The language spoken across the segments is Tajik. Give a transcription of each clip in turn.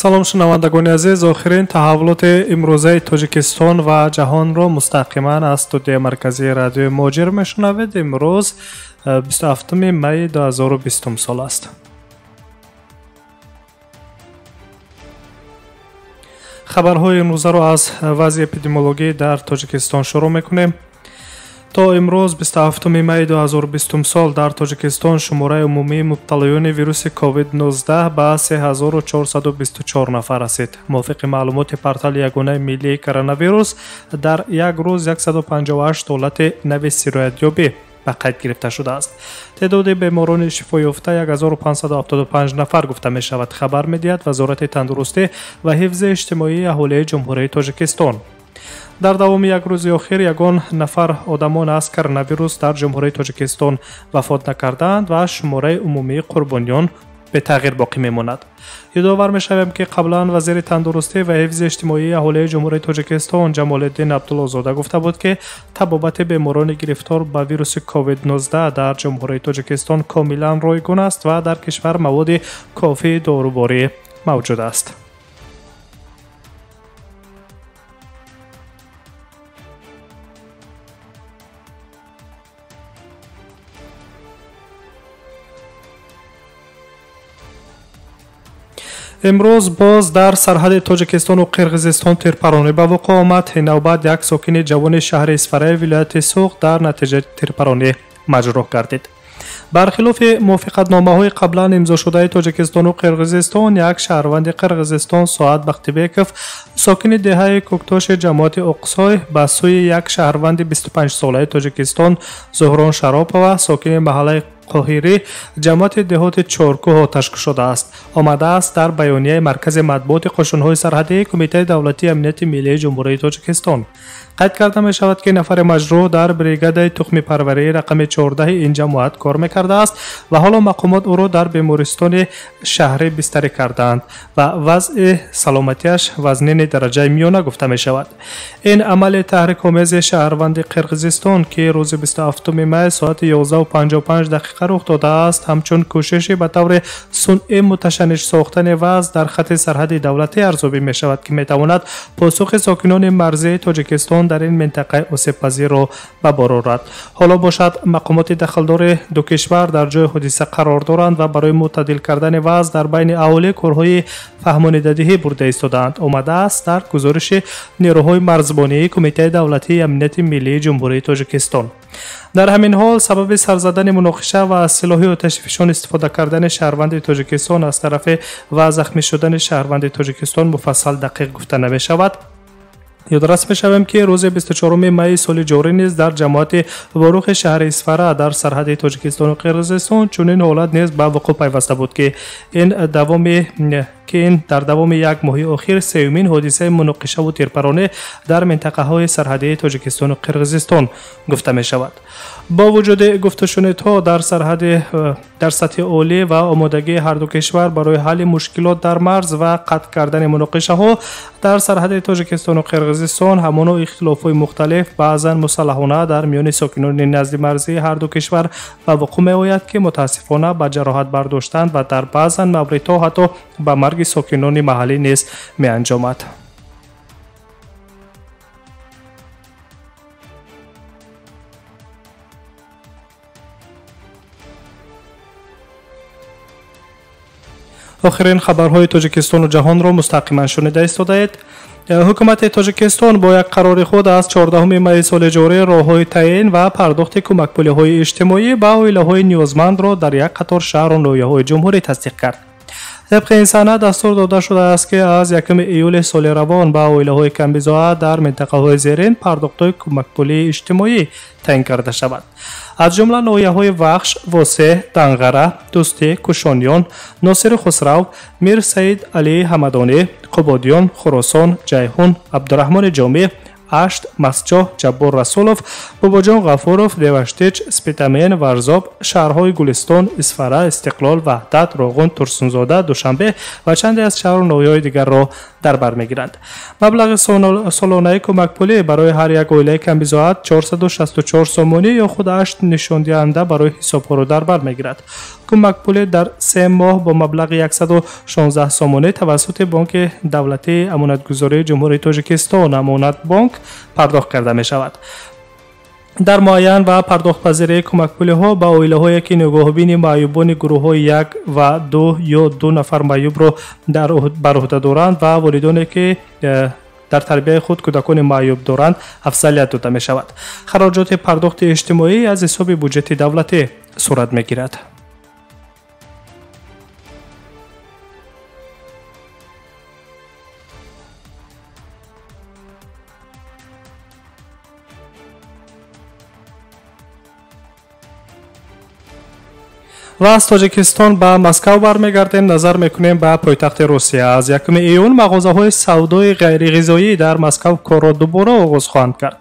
Салом шунавандагони азиз, охирин таҳаввулоти имрӯзаи Тоҷикистон ва ҷаҳонро мустақиман аз студияи марказии радиои Муҳоҷир мешунавед. Имрӯз 27 майи 2020 сол аст. Хабарҳои имрӯзаро аз вазъи эпидемиологӣ дар Тоҷикистон шурӯъ мекунем. То имрӯз 27 майи 2020 сол дар Тоҷикистон шумораи умумии мубталоёни вируси COVID-19 ба 3424 нафар расид. Мувофиқи маълумоти портали ягонаи миллии коронавирус, дар як рӯз 158 ҳолати нави сироятёбӣ ба қайд гирифта шудааст. Теъдоди беморони шифоёфта 1575 нафар гуфта мешавад, хабар медиҳад Вазорати тандурустӣ ва ҳифзи иҷтимоии аҳолии Ҷумҳурии Тоҷикистон. Дар давоми як рӯзи охир ягон нафар одамон аз коронавирус дар Ҷумҳурии Тоҷикистон вафот накардаанд ва шумораи умумии қурбониён бетағйир боқӣ мемонад. Ёдовар мешавем, ки қаблан вазири тандурустӣ ва ҳифзи иҷтимоии аҳолии Ҷумҳурии Тоҷикистон Ҷамолиддин Абдуллозода гуфта буд, ки табобати беморони гирифтор ба вируси COVID-19 дар Ҷумҳурии Тоҷикистон комилан ройгон аст ва дар кишвар маводи кофии доруборӣ мавҷуд аст. Имрӯз боз дар сарҳади Тоҷикистону Қирғизистон тирпаронӣ ба вуқӯъ омад. Ин навбат як сокини ҷавони шаҳри Исфараи вилояти Суғд дар натиҷаи тирпаронӣ маҷрӯҳ гардид. Бархилофи мувофиқатномаҳои қаблан имзошудаи Тоҷикистону Қирғизистон, як шаҳрванди Қирғизистон Соат Бахтибеков, сокини деҳаи Кӯктоши ҷамоати Оқсой, ба сӯи як шаҳрванди 25-солаи Тоҷикистон Зуҳрон Шаропова, сокини маҳаллаи Қоҳирӣ, ҷамоати деҳоти Чоркӯҳ оташ кушодааст. Омадааст дар баёнияи Маркази матбуоти қӯшунҳои сарҳадии Кумитаи давлатии амнияти миллии Ҷумҳурии Тоҷикистон. Қайд карда мешавад, ки нафари маҷрӯҳ дар бригадаи тухмипарварии рақами 14 ин ҷамоат кор мекардааст ва ҳоло мақомот ӯро дар бемористони шаҳрӣ бистарӣ кардаанд ва вазъи саломатиаш вазнини дараҷаи миёна гуфта мешавад. Ин амали таҳрикомези шаҳрванди Қирғизистон, ки рӯзи 27 май соати 11:55 дақиқа рух додааст, ҳамчун кӯшиши ба таври сунъӣ муташанниш сохтани вазъ дар хати сарҳади давлатӣ арзёбӣ мешавад, ки метавонад посухи сокинони марзии Тоҷикистон дар ин минтақаи осебпазирро ба бор орад. Ҳоло бошад, мақомоти дахлдори ду кишвар дар ҷои ҳодиса қарор доранд ва барои мӯътадил кардани вазъ дар байни аҳолӣ корҳои фаҳмонидадиҳӣ бурда истодаанд. Омадааст дар гузориши нерӯҳои марзбонии Кумитаи давлатии амнияти миллии Ҷумҳурии Тоҷикистон. Дар ҳамин ҳол сабаби сарзадани муноқиша ва аз силоҳи оташфишон истифода кардани шаҳрванди Тоҷикистон аз тарафи ва захмӣ шудани шаҳрванди Тоҷикистон муфассал дақиқ гуфта намешавад. Ёдрас мешавем, ки рӯзи 24 майи соли ҷорӣ низ дар ҷамоати Ворухи шаҳри Исфара дар сарҳади Тоҷикистону Қирғизистон чунин ҳолат низ ба вуқӯъ пайваста буд, ки ин дар давоми як моҳи охир сеюмин ҳодисаи муноқишаву тирпаронӣ дар минтақаҳои сарҳадии Тоҷикистону Қирғизистон гуфта мешавад. Бо вуҷуди гуфтушунидҳо дар сатҳи олӣ ва омодагии ҳарду кишвар барои ҳалли мушкилот дар марз ва қатъ кардани муноқишаҳо дар сарҳади Тоҷикистону Қирғизистон, ҳамоно ихтилофҳои мухталиф баъзан мусаллаҳона дар миёни сокинони назди марзии ҳарду кишвар ба вуқӯъ меояд, ки мутаассифона ба ҷароҳат бардоштан ва дар баъзан мавридҳо ҳатто ба марги сокинони маҳаллӣ низ меанҷомад. Охирин хабарҳои Тоҷикистону ҷаҳонро мустақиман шунида истодаед. Ҳукумати Тоҷикистон бо як қарори худ аз 14 майи соли ҷорӣ роҳҳои таъин ва пардохти кӯмакпулиҳои иҷтимоӣ ба оилаҳои ниёзмандро дар як қатор шаҳру ноҳияҳои ҷумҳурӣ тасдиқ кард. Тибқи ин санад дастур дода шудааст, ки аз 1 июли соли равон ба оилаҳои камбизоат дар минтақаҳои зерин пардохтҳои кӯмакпулии иҷтимоӣ таъин карда шавад. Аз ҷумла ноҳияҳои Вахш, Восеҳ, Данғара, Дӯстӣ, Кушониён, Носири Хусрав, Мир Саид Алии Ҳамадонӣ, Қубодиён, Хуросон, Ҷайҳун, Абдураҳмони Ҷомӣ, Ашт, Мастчоҳ, Ҷаббор Расулов, Бобоҷон Ғафуров, Деваштич, Спитамен, Варзоб, шаҳрҳои Гулистон, Исфара, Истиқлол, Ваҳдат, Роғун, Турсунзода, Душанбе ва чанде аз шаҳру ноҳияҳои дигарро дар бар мегиранд. Маблағи солонаи кӯмакпулӣ барои ҳар як оилаи камбизоат 464 сомонӣ ё худ 8 нишондиҳанда барои ҳисобҳоро дар бар мегирад. Кӯмакпулӣ дар 3 моҳ бо маблағи 116 сомонӣ тавассути Бонки давлатии амонатгузории Ҷумҳурии Тоҷикистон Амонатбонк пардохт карда мешавад. Дар муайян ва пардохтпазирии кӯмакпулиҳо ба оилаҳое, ки нигоҳубини маъюбони гурӯҳҳои 1 ва 2 ё 2 нафар маъюбро бар уҳда доранд ва волидоне, ки дар тарбияи худ кӯдакони маъюб доранд, афзалият дода мешавад. Хароҷоти пардохти иҷтимоӣ аз ҳисоби буҷети давлатӣ сурат мегирад. Ва аз Тоҷикистон ба Москав бармегардем, назар мекунем ба пойтахти Русия. Аз 1 июн мағозаҳои савдои ғайриғизоӣ дар Москав корро дубора оғоз хоҳанд кард.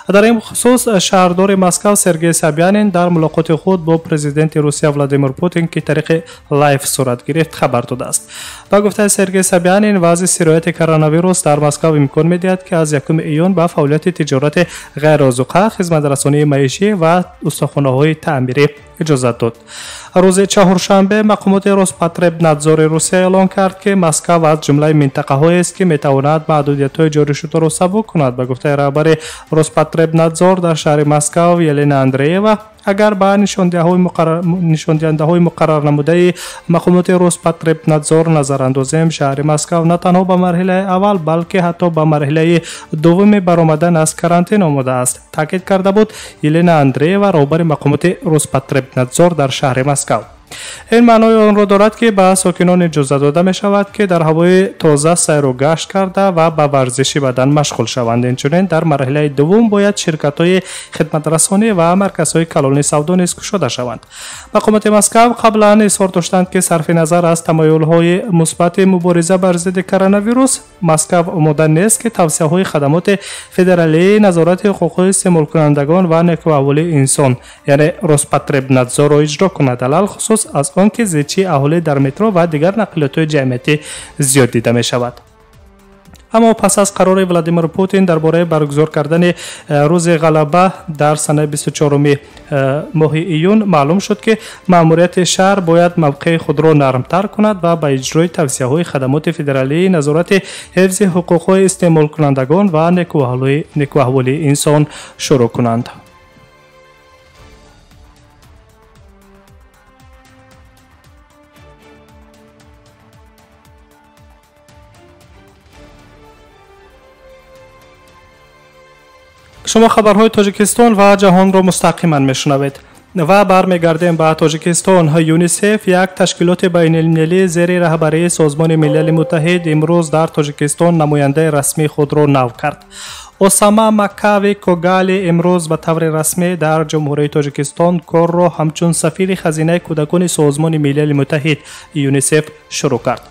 Дар ин хусус шаҳрдори Москав Сергей Собянин дар мулоқоти худ бо президенти Русия Владимир Путин, ки тариқи лайв сурат гирифт, хабар додааст. Ба гуфтаи Сергей Собянин, вазъи сирояти коронавирус дар Москав имкон медиҳад, ки аз 1 июн ба фаъолияти тиҷорати ғайрозуқа, хизматрасонии маишӣ ва устохонаҳои таъмирӣ иҷозат дод. Рӯзи чаҳоршанбе мақомоти Роспотребнадзори Русия эълон кард, ки Москав аз ҷумлаи минтақаҳоест, ки метавонад маҳдудиятҳои ҷорӣшударо сабук кунад. Ба гуфтаи раҳбари Роспотребнадзор дар шаҳри Москав Елена Андреева, агар ба нишондиҳандаҳои муқаррарнамудаи мақомоти Роспотребнадзор назар андозем, шаҳри Москав на танҳо ба марҳилаи аввал, балки ҳатто ба марҳилаи дуввуми баромадан аз карантин омодааст, таъкид карда буд Елена Андреева, роҳбари мақомоти Роспотребнадзор дар шаҳри Москав. Ин маънои онро дорад, ки ба сокинон иҷоза дода мешавад, ки дар ҳавои тоза сайру гашт карда ва ба варзиши бадан машғул шаванд. Инчунин дар марҳилаи дуввум бояд ширкатҳои хидматрасонӣ ва марказҳои калони савдо низ кушода шаванд. Мақомоти Москав қаблан изҳор доштанд, ки сарфи назар аз тамаюлҳои мусбати мубориза бар зидди коронавирус, Москав омода нест, ки тавсияҳои хадамоти федералии назорати ҳуқуқҳои истеъмолкунандагон ва некӯаҳволии инсон, яъне Роспотребнадзорро иҷро кунад, алалхусус аз он ки зичии аҳолӣ дар метро ва дигар нақлиётҳои ҷамъиятӣ зиёд дида мешавад. Аммо пас аз қарори Владимир Путин дар бораи баргузор кардани рӯзи ғалаба дар санаи 24 моҳи июн маълум шуд, ки маъмурияти шаҳр бояд мавқеи худро нармтар кунад ва ба иҷрои тавсияҳои хадамоти федералии назорати ҳифзи ҳуқуқҳои истеъмолкунандагон ва некӯаҳволии инсон шурӯъ кунанд. Шумо хабарҳои Тоҷикистон ва ҷаҳонро мустақиман мешунавед. Ва бармегардем ба Тоҷикистон. ЮНИСЕФ, як ташкилоти байналмилалӣ зери раҳбарии Созмони Милали Муттаҳид, имрӯз дар Тоҷикистон намояндаи расмии худро нав кард. Осама Макави Когали имрӯз ба таври расмӣ дар Ҷумҳурии Тоҷикистон корро ҳамчун сафири хазинаи кӯдакони Созмони Милали Муттаҳид ЮНИСЕФ шурӯъ кард.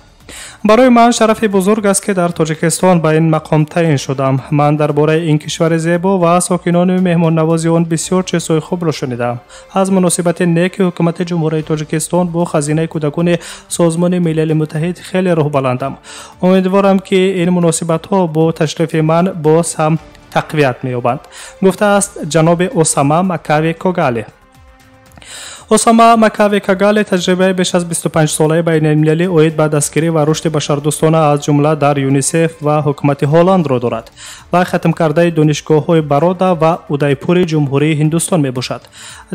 Барои ман шарафи бузург аст, ки дар Тоҷикистон ба ин мақом таъин шудам. Ман дар бораи ин кишвари зебо ва сокинони меҳмоннавози он бисёр чизҳои хубро шунидам. Аз муносибати неки ҳукумати Ҷумҳурии Тоҷикистон бо хазинаи кӯдакони Созмони Милали Муттаҳид хеле рӯҳбаландам. Умедворам, ки ин муносибатҳо бо ташрифи ман боз ҳам тақвият меёбанд, гуфтааст ҷаноби Осама Макави Когали. Осама Макави Кагали таҷрибаи беш аз 25-солаи байналмилалӣ оид ба дастгирӣ ва рушди башардӯстона, аз ҷумла дар ЮНИСЕФ ва ҳукумати Ҳолландро дорад ва хатмкардаи донишгоҳҳои Барода ва Удайпури Ҷумҳурии Ҳиндустон мебошад.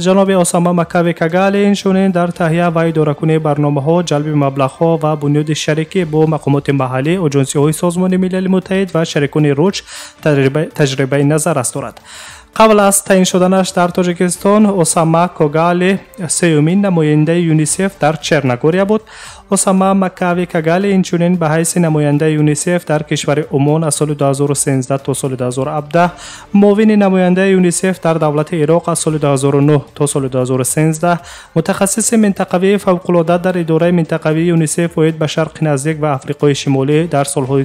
Ҷаноби Осама Макави Кагали инчунин дар таҳия ва идоракунии барномаҳо, ҷалби маблағҳо ва бунёди шарикӣ бо мақомоти маҳаллӣ, оҷонсиҳои Созмони Милали Муттаҳид ва шарикони рушд таҷрибаи назаррас дорад. Қабл аз таъин шуданаш дар Тоҷикистон Осама Когали сеюмин намояндаи ЮНИСЕФ дар Черногория буд. Осама Макави Кагали инчунин ба ҳайси намояндаи ЮНИСЕФ дар кишвари Умон аз соли 2013 то соли 2017, муовини намояндаи ЮНИСЕФ дар давлати Ироқ аз соли 2009 то соли 2013, мутахассиси минтақавии фавқулода дар идораи минтақавии ЮНИСЕФ оид ба Шарқи Наздик ва Африқои Шимолӣ дар солҳои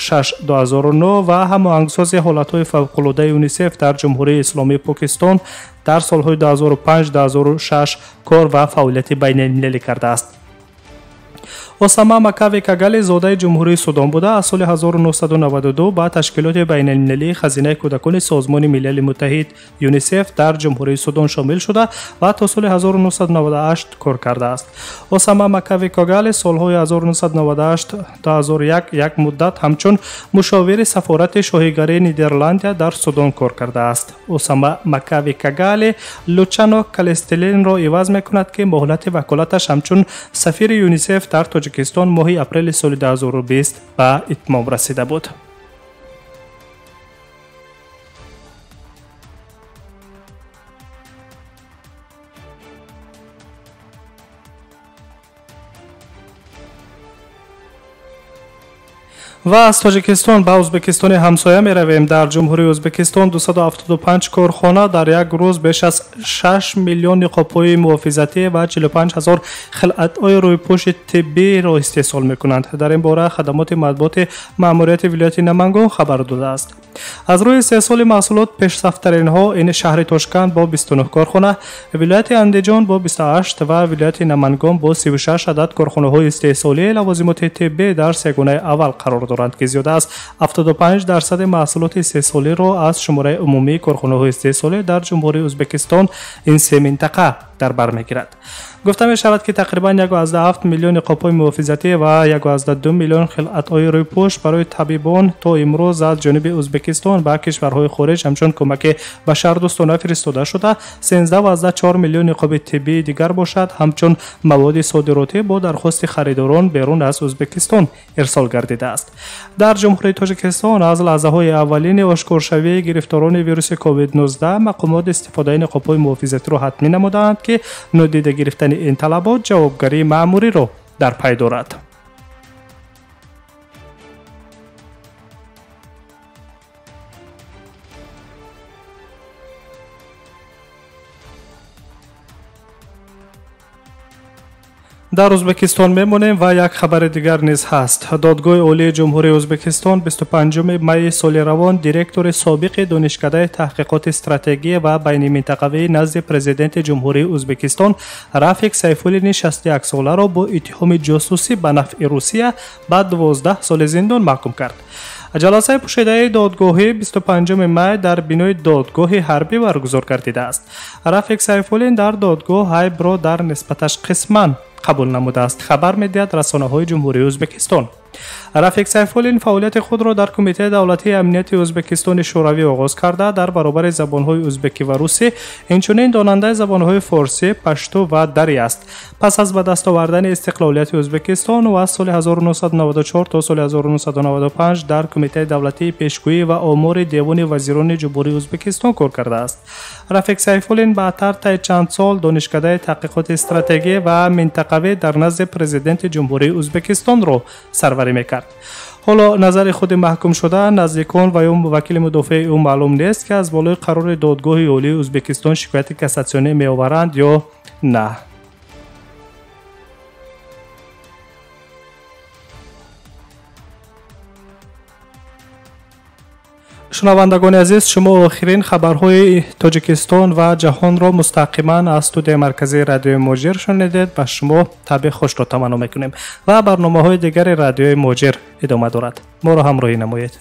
2006-2009 ва ҳамоҳангсози ҳолатҳои фавқулодаи ЮНИСЕФ дар Ҷумҳурии Исломии Покистон дар солҳои 2005-2006 кор ва фаъолияти байналмилалӣ кардааст. Осама Макави Кагали зодаи Ҷумҳурии Судон буда, аз соли 1992 ба ташкилоти байналмилалии хазинаи кӯдакони Созмони Милали Муттаҳид ЮНИСЕФ дар Ҷумҳурии Судон шомил шуда ва то соли 1998 кор кардааст. Осама Макави Кагали солҳои 1998-2001 як муддат ҳамчун мушовири сафорати шоҳигарии Нидерландия дар Судон кор кардааст. Осама Макави Кагали Лучано Калестелинро иваз мекунад, ки муҳлати ваколаташ ҳамчун сафири ЮНИСЕФ дар Тоҷикистон моҳи апрели соли 2020 ба итмом расида буд. Ва аз Тоҷикистон ба Ӯзбекистони ҳамсоя меравем. Дар Ҷумҳурии Ӯзбекистон 275 корхона дар як рӯз беш аз 6 миллион ниқобҳои муҳофизатӣ ва 45 ҳазор хилъатҳои рӯйпӯши тиббиро истеҳсол мекунанд. Дар ин бора хадамоти матбуоти маъмурияти вилояти Намангон хабар додааст. Аз рӯи истеҳсоли маҳсулот пешсафтаринҳо ин шаҳри Тошканд бо 29 корхона, вилояти Андиҷон бо 28 ва вилояти Намангон бо 36 адад корхонаҳои истеҳсолии лавозимоти тиббӣ дар сегонаи аввал қарор доранд, ки зиёда аз 75% маҳсулоти истеҳсолиро аз шумораи умумии корхонаҳои истеҳсолӣ дар Ҷумҳурии Ӯзбекистон ин се минтақа дар бар мегирад. Гуфта мешавад, ки тақрибан 1,7 миллион ниқобҳои муҳофизатӣ ва 1,2 миллион хилъатҳои рӯйпӯш барои табибон то имрӯз аз ҷониби Ӯзбекистон ба кишварҳои хориҷ ҳамчун кӯмаки башардӯстона фиристода шуда, 13,4 миллион ниқоби тиббии дигар бошад ҳамчун маводи содиротӣ бо дархости харидорон берун аз Ӯзбекистон ирсол гардидааст. Дар Ҷумҳурии Тоҷикистон аз лаҳзаҳои аввалини ошкоршавии гирифторони вируси COVID-19 мақомот истифодаи ниқобҳои муҳофизатиро ҳатмӣ намудаанд, ки нодида гирифтани ин талабот ҷавобгарии маъмуриро дар пай дорад. Дар Ӯзбекистон мемонем ва як хабари дигар низ ҳаст. Додгоҳи Олии Ҷумҳурии Ӯзбекистон 25 майи соли равон директори собиқи Донишкадаи таҳқиқоти стратегия ва байниминтақавии назди президенти Ҷумҳурии Ӯзбекистон Рафик Сайфуллини 61-соларо бо иттиҳоми ҷосусӣ ба нафъи Русия ба 12 соли зиндон маҳкум кард. Ҷаласаи пӯшидаи додгоҳӣ 25 май дар бинои додгоҳи ҳарбӣ баргузор гардидааст. Рафик Сайфуллин дар додгоҳ айбро дар нисбаташ қисман қабул намудааст, хабар медиҳад расонаҳои Ҷумҳурии Ӯзбекистон. Рафик Сайфуллин фаъолияти худро дар Кумитаи давлатии амнияти Ӯзбекистони Шӯравӣ оғоз карда, дар баробари забонҳои ӯзбекӣ ва русӣ инчунин донандаи забонҳои форсӣ, пашту ва дарӣ аст. Пас аз ба даст овардани истиқлолияти Ӯзбекистон ӯ аз соли 1994 то соли 1995 дар Кумитаи давлатии пешгӯӣ ва омори Девони вазирони Ҷумҳурии Ӯзбекистон кор кардааст. Рафик Сайфуллин баъдтар таи чанд сол Донишкадаи таҳқиқоти стратегӣ ва минтақавӣ дар назди президенти Ҷумҳурии Ӯзбекистонро сарварӣ мекард. Ҳоло назари худи маҳкумшуда, наздикон ва ё вакили мудофеи ӯ маълум нест, ки аз болои қарори Додгоҳи Олии Ӯзбекистон шикояти кассатсионӣ меоваранд ё на. Шунавандагони азиз, шумо охирин хабарҳои Тоҷикистон ва ҷаҳонро мустақиман аз студияи марказии радиои Муҳоҷир шунидед. Ба шумо табъи хушро таманно мекунем ва барномаҳои дигари радиои Муҳоҷир идома дорад. Моро ҳамроҳӣ намоед.